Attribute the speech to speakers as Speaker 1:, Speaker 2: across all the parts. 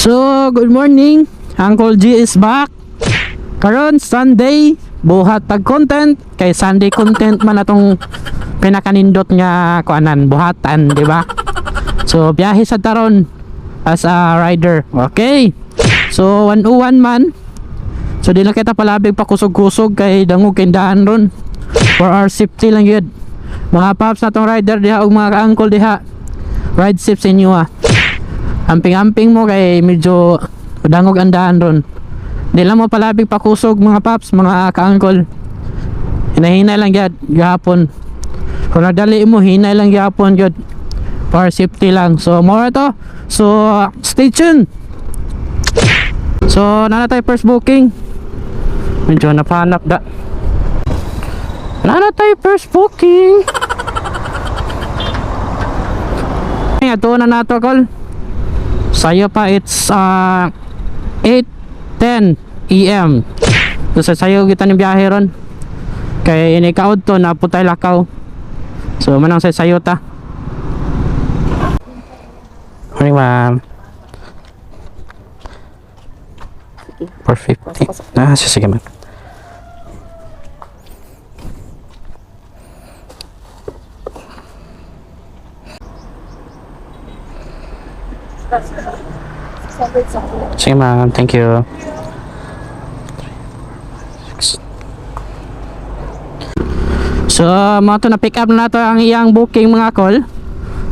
Speaker 1: So, good morning. Uncle G is back. Karon Sunday, buhat tag content kay Sunday content man atong pinakanindot nga kuanan, buhatan, di ba? So, biyahe sa taron as a rider. Okay. So, 101 man. So, di lang kita palabig pa kusog-kusog kay dangog kay daan ron. For our safety lang yun. Mga paps na tong rider diha ug mga ka-uncle diha. Ride safe sa inyo ha. Amping-amping mo kay medyo dangog ang daan ron. Di lang mo palabig pakusog, mga paps, mga ka-uncle. Hinahina lang gyud gihapon. Kung nadali mo, hinay lang gihapon gyud. For safety lang. So, more to. So, stay tuned. So, nana tayo first booking. Medyo napanap da. Nana tayo first booking. Ato na nato kol. Sayo pa, it's 8:10 AM. So sa sayo kita ni biyahe ron. Kay ini kaud to na putay lakaw. So manang sa sayo ta. Morning, ma'am. 450. Ah, sige ma'am. Sige ma'am, thank you. So, mga to na pick up na to ang iyang booking, mga call.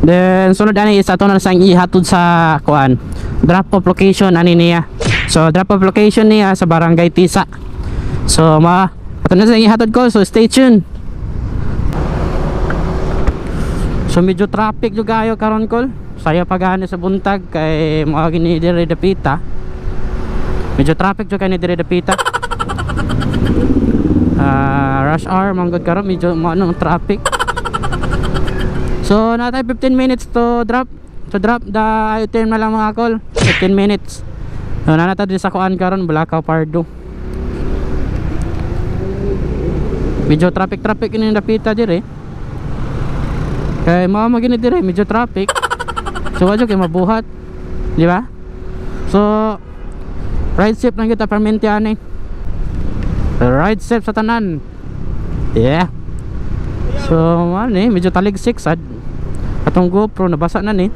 Speaker 1: Then sunod ani is ato na sang ihatod sa kuan. Drop off location ani niya. So, drop off location niya sa Barangay Tisa. So, ma ato na sang ihatod ko. So, stay tuned. So, medyo traffic jud kayo karon kol. Sayo pa gani sa buntag kay mga gini diri dapita. Medyo traffic jud kay ni diri dapita. Ah, rush hour manggod karon, medyo ano ang traffic. So, natay 15 minutes to drop the item na lang, mga kol. 15 minutes. So, nanata din sa kuan karon, Bulacau Pardo. Medyo traffic traffic ini dapita dire. Kay mao magini dire, medyo traffic. So, wadyo kay mabuhat. Di ba? So, ride safe lang kita permente ani. Ride safe sa tanan. Yeah. So, ano eh, medyo taligsik sad. Atong GoPro nabasa na ni.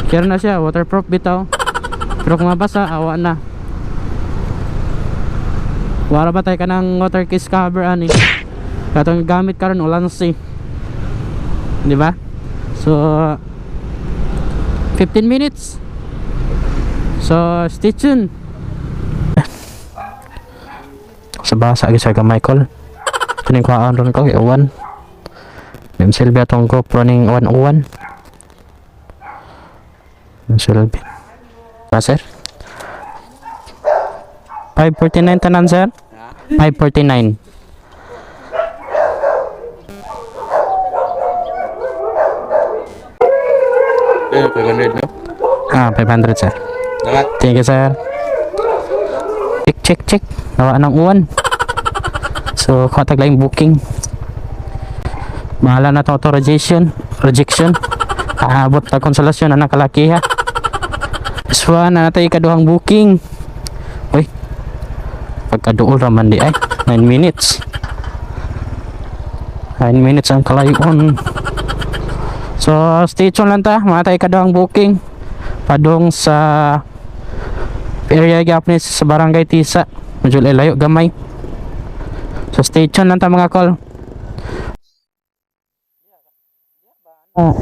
Speaker 1: Kaya na siya, waterproof bitaw. Pero kung mabasa, awa na. Wala ba tayo ka ng water case cover ani? Katong gamit karon ulansi. Di ba? So 15 minutes. So stay tuned. Sa basa gyud sa gamay kol. Tuning kuhaan ron ko kay uwan. Mem silbi atong GoPro ning uwan-uwan. Mem silbi. Pa sir? 549 tanan sir? 549.
Speaker 2: Eh, 500 no?
Speaker 1: Ah, 500 sir.
Speaker 2: Salamat.
Speaker 1: Thank you, sir. Check, check, check. Nawa ng uwan. So, kuha tag laing booking. Bahala na to authorization, rejection. Aabot ta konsolasyon anak kalaki ha. This one, na natay ikaduhang booking. Uy. Pagkaduol raman di ay. 9 minutes. 9 minutes ang kalayon. So, stay tuned lang ta. Mga tayo ikaduhang booking. Padong sa area gyapon ni sa Barangay Tisa. Medyo layo gamay. So stay tuned lang ta, mga kol. Ah.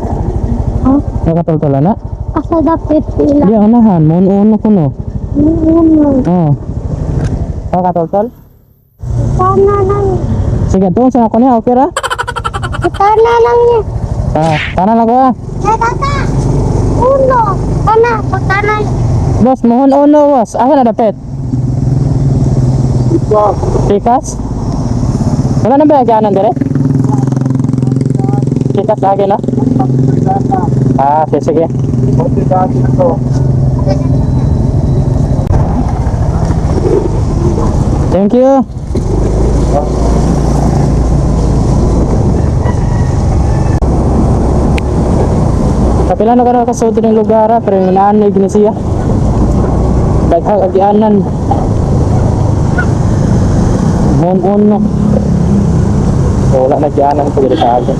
Speaker 1: Nakatultula na?
Speaker 3: Asa dapat pila?
Speaker 1: Di unahan, mo ko no.
Speaker 3: Uno.
Speaker 1: Oh. Nakatultol?
Speaker 3: Sana lang.
Speaker 1: Sige, tuon sa ako niya, okay ra?
Speaker 3: Sana lang niya.
Speaker 1: Ah, tana lang ko ah.
Speaker 3: Eh, tata. Uno. Sana. Pagkana.
Speaker 1: Boss, mohon uno, boss. Asa na dapit? Pikas? Wala na ba agyanan dire? Pikas lagi na? Ah, sige, sige. Thank you. Kapila na ka na kasudod ng lugar ah, pero naan na gini siya. Daghang agianan. Mon no.
Speaker 2: So, wala na diyanan ko diri sa akin.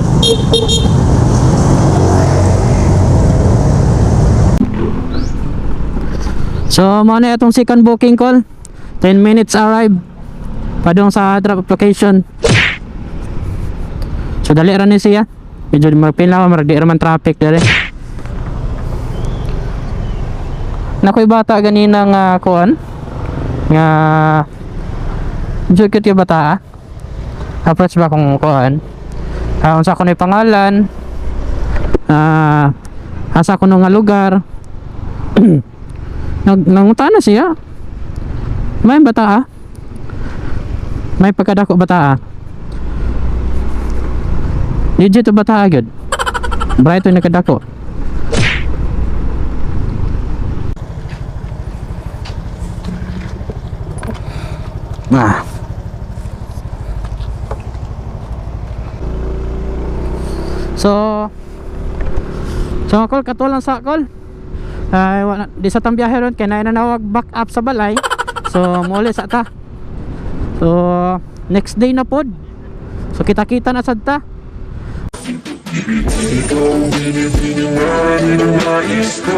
Speaker 1: So mo na itong second booking call. 10 minutes arrive. Padung sa drop application. So dali ra ni siya. Medyo magpila marag di ra man traffic dali. Nakoy bata ganina nga kuan nga medyo cute yung bata ah. Approach ba kung kuan? Unsa ko ni pangalan? Asa ko nga lugar? Nangutana siya. May bata ah. May pagkadako bata ah. Legit to bata agad. Bright to nakadako. Ah. So So kol katulang sa kol. Ay, wala, di sa tambiyahe ron kay naay nanawag back up sa balay. So muli sa ta. So next day na pod. So kita-kita na sad ta.
Speaker 4: Ikaw ang binibining na ninanais ko.